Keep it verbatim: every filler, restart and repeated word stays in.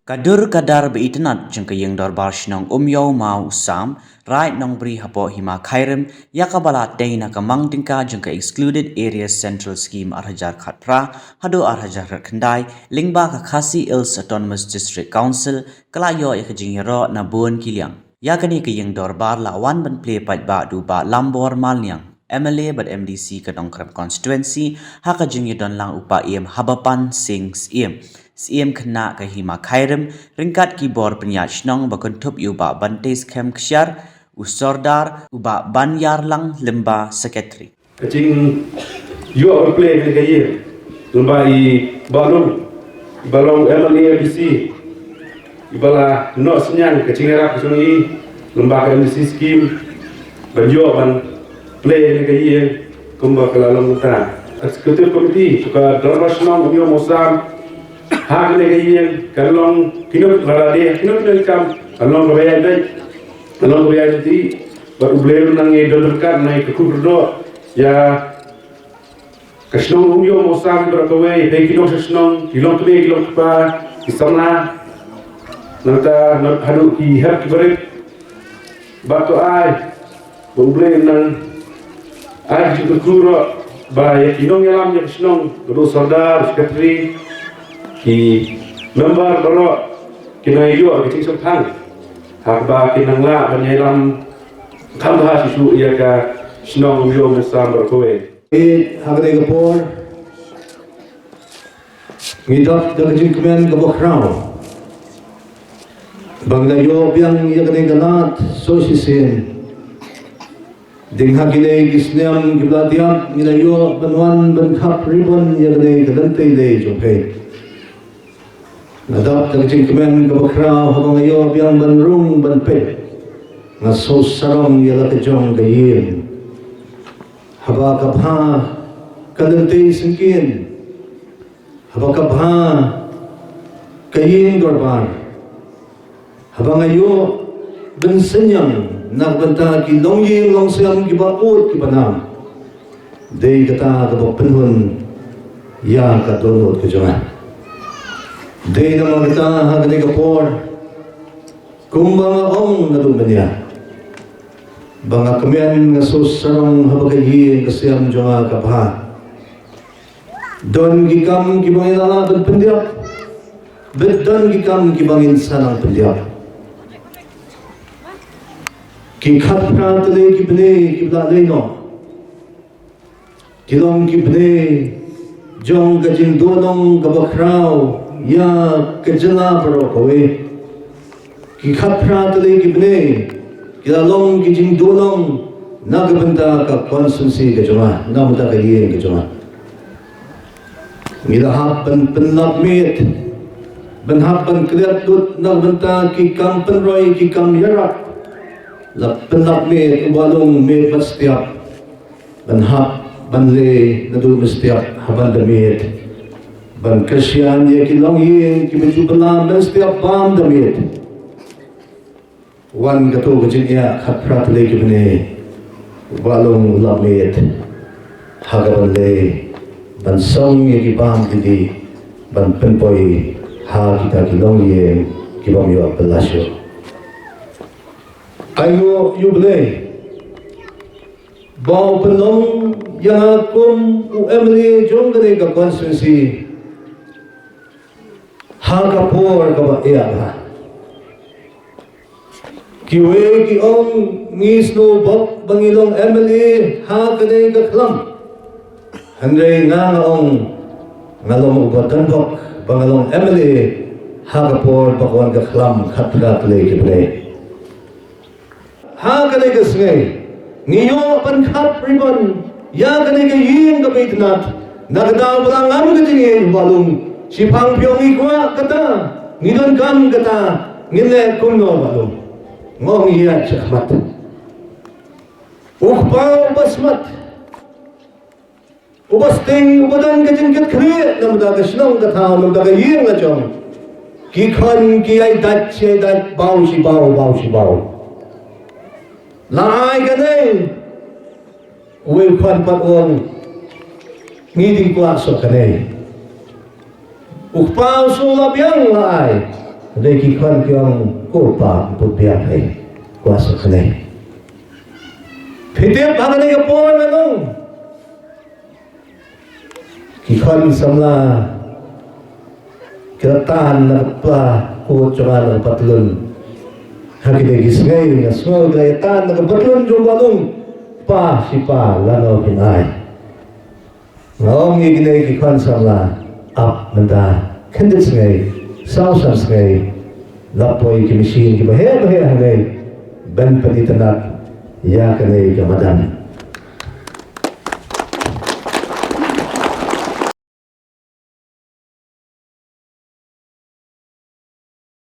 Ka dur ka dar ba itynnad jong ka ïing dorbar shnong Umïow Mawsam, Raid Nongbri hapoh Hima Khyrim, ïa kaba la tei na ka mang tyngka jong ka Excluded Areas Central Scheme ar hajar khatphra haduh ar hajar khyndai, lyngba ka Khasi Hills Autonomous District Council, ka la ïoh ïa ka jingïaroh na bun ki liang. Ïa kane ka ïing dorbar la wan ban plie paidbah da u Bah Lambor Malniang, M L A bad M D C ka Nongkrem Constituency, ha ka jingïadon lang u Paiem Habapan Sing Syiem, Syiem Khynnah ka Hima Khyrim, ryngkat ki bor pynïaid shnong ba kynthup ïa u Bah Bante Skhem Kshiar, u Sordar, u Bah Banyarlang Lymba, Secretary. Ka jingïoh ban plie kane ka ïing lyngba i Bah Lung, i ba long M L A M D C, i ba la noh synñiang ka jingïarap ka jong i lyngba ka M D C scheme ban ïoh ban plie kane ka ïing kumba ka la long mynta. Executive Committee jong ka Dorbar Shnong Umïow Mawsam, ha kane ka ïing kan long kino lada dei kino kino ki kam kan long kaba ïaid beit, kan long kaba ïaid beit. Bad U Blei un nang ïai don ryngkat, nang ïai kyrkhu kyrdoh ïa ka shnong Umïow Mawsam baroh kawei, ïa ki nongshong shnong, ki long kmie, ki long kpa, ki samla, nangta haduh ki hep ki barit. Bad to ai ba U Blei un nang ai ka jingkyrkhu ruh ba ïa ki nongïalam ïa ka shnong, naduh sordar, secretary, ki member baroh kin nang ïoh ka jingshemphang ha kaba kin nang lah ban ïalam kham bha shuh shuh ïa ka shnong Umïow Mawsam baroh kawei. Ha kane ka por ngi dap da ka jingkmen kaba khraw ba ngi la ïoh biang ïa kane ka lad soh shisien. Dei ha kine ki snem kiba la dep ngi la ïoh ban wan ban khap ribbon ïa kane ka lynti lei jong phi. Nga dap da ka jingkmen kaba khraw haba nga ïoh biang ban rung ban peit, nga sngewsarong ïa la ka jong ka ïing. Haba ka bha ka lynti syngkien, haba ka bha ka ïing dorbar, haba nga ïoh ban synñiang na ka bynta ki longïing longsem kiba ud kiba nam. Dei kata kaba pynhun ïa ka dohnud ka jong nga. Dei namar kata ha kane ka por, kumba nga ong naduh mynne, ba nga kmen, nga sngewsarong haba ka ïing ka sem jong nga ka bha. Don ki kam kiba ngi la lah ban pyndiap, bad don ki kam kiba ngin sa nang pyndiap. Ki khatphra tylli ki bnai kiba la leit noh ki long ki bnai jong ka jingduhnong kaba khraw ïa ka jylla baroh kawei. Ki khatphra tylli ki bnai ki la long ki jingduhnong na ka bynta ka constituency ka jong nga, na ka bynta ka ïing ka jong nga. Ngi la hap ban pynlap miet, ban hap ban klet lut na ka bynta ki kam pynroi, ki kam ïarap. La pynlap miet, u Bah Lung, miet bad step. Ban hap ban leh naduh mynstep ha ban da miet, ban kyrshan ïa ki longïing kiba ju bylla mynstep bam da miet. Wan kato ka jingeh khatphra tylli ki bnai, u Bah Lung u lap miet ha ka ban leh, ban song ïa ki bam ki dih, ban pynpoi ha kita ki longïing kibym ïoh bylla shuh. Ai nguh ïa U Blei ba u pynlong ïa nga kum u M L A jong kane ka constituency ha ka por kaba eh bha. Kiwei ki ong ngi sngewbok ba ngi long M L A ha kane ka khlam. Hynrei nga nga ong nga long uba donbok ba nga long M L A ha ka por ba ka wan ka khlam khatphra tylli ki bnai. Ha kane ka sngi ngi ïoh ban khap ribbon ïa kane ka ïing kaba itynnad na ka daw ba la ngam ka jingïeit, Bah Lung. Shiphang phi ong ngi kwah kata, ngi donkam kata, ngin leh kumno, Bah Lung? Nga ong ïa shakhmat. U kpa uba smat, uba sting, uba don ka jingkitkhlieh na ka bynta ka shnong ka thaw, na ka bynta ka ïing la jong. Ki khon ki ïai dait shi ïai dait, baw shi baw, baw shi baw. La ai kane, uwei u khon pat u ong ngi dang kwah soh kane. U kpa u shu la biang, la ai. Dei ki khon ki ong, ko pa, put biang hei. Kwah sa kane. Phi tip ha kane ka por nga nong. Ki khon samla ki la tan na ka pla, ko jong nga na ka patlun. Ha kine ki sngi nga sngew ki la ïa tan na ka patlun jong nga nong. Pa, shi pa, lano phin ai. Nga ong ïa kine ki khon samla, ap mynta, khyndiat sngi, saw san sngi, la poi ki machine kiba heh ba heh hangne, ban pynitynnad ïa kane ka madan.